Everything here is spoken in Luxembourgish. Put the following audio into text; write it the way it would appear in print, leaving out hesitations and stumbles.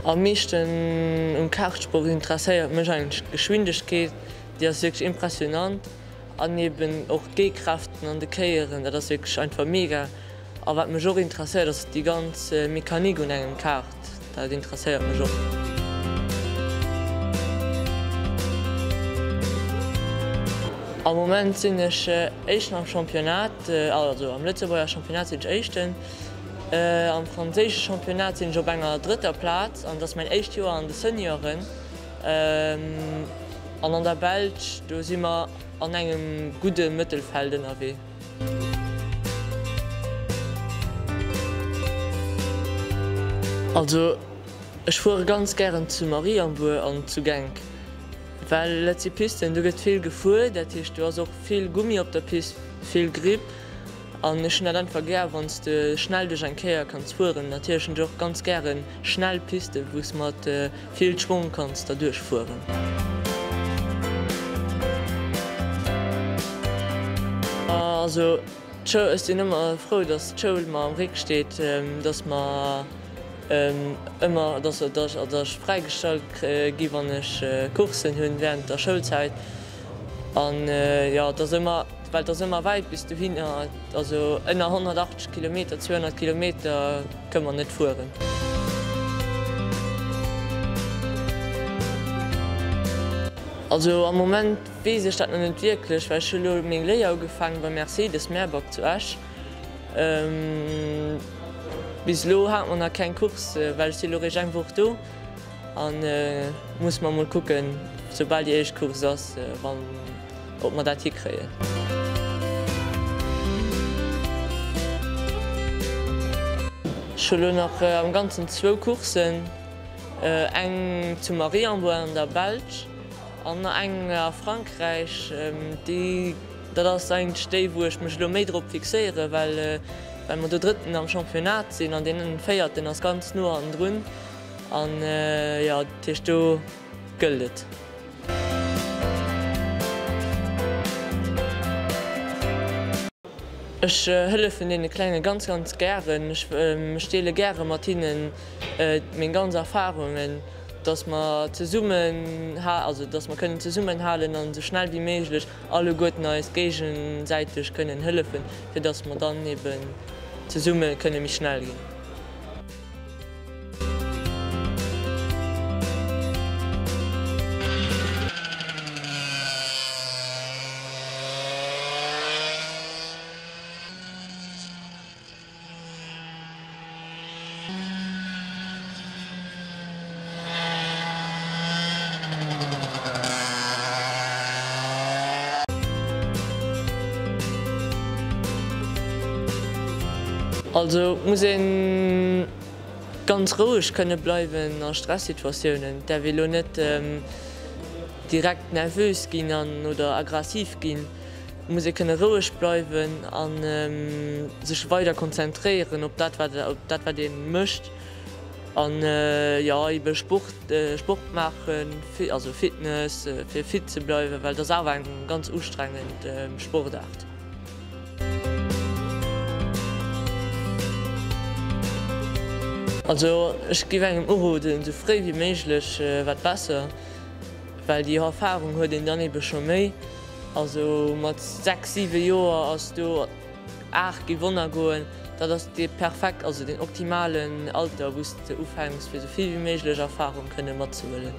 Am meeschten um Kartsport interesséiert mech eigentlech d'Geschwindegkeet, déi ass wierklech impressionant an eben och d'G-Kräften an de Kéieren, dat ass wierklech einfach mega. A wat mech och interesséiert ass déi ganz Mechanik un engem Kart, dat interesséiert mech och. Am Moment sinn ech Éischten am Championnat, also am Lëtzebuerger Championnat sinn ech Éischten. Am franséische Championnat sinn ech op enger drëtter Plaz an et ass mäin éischt Joer an de Senioren. An an der Belsch, do si mer an engem gudde Mëttelfeld ënnerwee. Also ech fuere ganz gären zu Mariembourg an zu Genk, well dat si Pisten, do gëtt vill gefuer, dat heescht do ass och vill Gummi op der Pist, vill Gripp an ech hunn dat einfach gär, wann s de schnell duerch eng Kéier kanns fueren. Natierlech hunn ech och ganz gäre schnell Pisten, wou s mat vill Schwong kanns derduerch fueren. Also d'Schoul, ech sinn ëmmer frou, dass d'Schoul mer am Réck steet, dass mer ëmmer, dass dass ech fräigestallt gi wann ech Coursen hunn während der Schoulzäit an jo et ass ëmmer, well et ass ëmmer wäit bis dohinner, also ënner 180 Kilometer, 200 Kilometer kënne mer net fueren. Also am Moment weess ech dat nach net wierklech, well ech hu lo meng Léier ugefaangen bei Mercedes Mehrback zu Esch. Bis elo hate mer nach keng Course, well ech si lo réischt eng Woch do an muss mer mol kucken, soubal déi éischt Course ass, wann ob mer dat hikréien. Ech hu lo nach am Ganzen zwou Courssen, eng zu Mariembourg an der Belsch an nach eng a Frankräich. Déi, dat ass eigentlech déi, wou ech mech elo méi drop fixéieren, well well mer do Drëtten am Championnat sinn an deen Véierten ass ganz no hannendrun. An jo, dat heescht do gëllt et. Ech hëllefen deene Klenge ganz, ganz gären. Ech deele gäre mat hinnen meng ganz Erfarungen, dass mer zesummen, also dass mer kënnen zesummenhalen an esou schnell wéi méiglech alleguerten eis géigesäiteg kënnen hëllefen, fir dass mer dann eben zesumme kënne méi schnell ginn. Also muss een ganz roueg kënne bleiwen a Stressituatiounen. Et däerf ee lo net direkt nervös ginn an oder aggressiv ginn. Et muss ee kënne roueg bleiwen a sech weider konzentréieren op dat wat op dat wat ee mécht an jo ebe Sport Sport maachen, also Fitness fir fit ze bleiwen, well et ass awer eng ganz ustrengend Sportaart. Also ech giff engem uroden, sou fréi wéi méiglech wat besser, well déi Erfahrung huet een dann ebe scho méi. Also mat 6, 7 Joer ass do 8 géif wonner goen, dat ass dee perfekt, also deen optimalen Alter wou s de ufänks fir sou vill wéi méiglech Erfahrung kënne matzehuelen.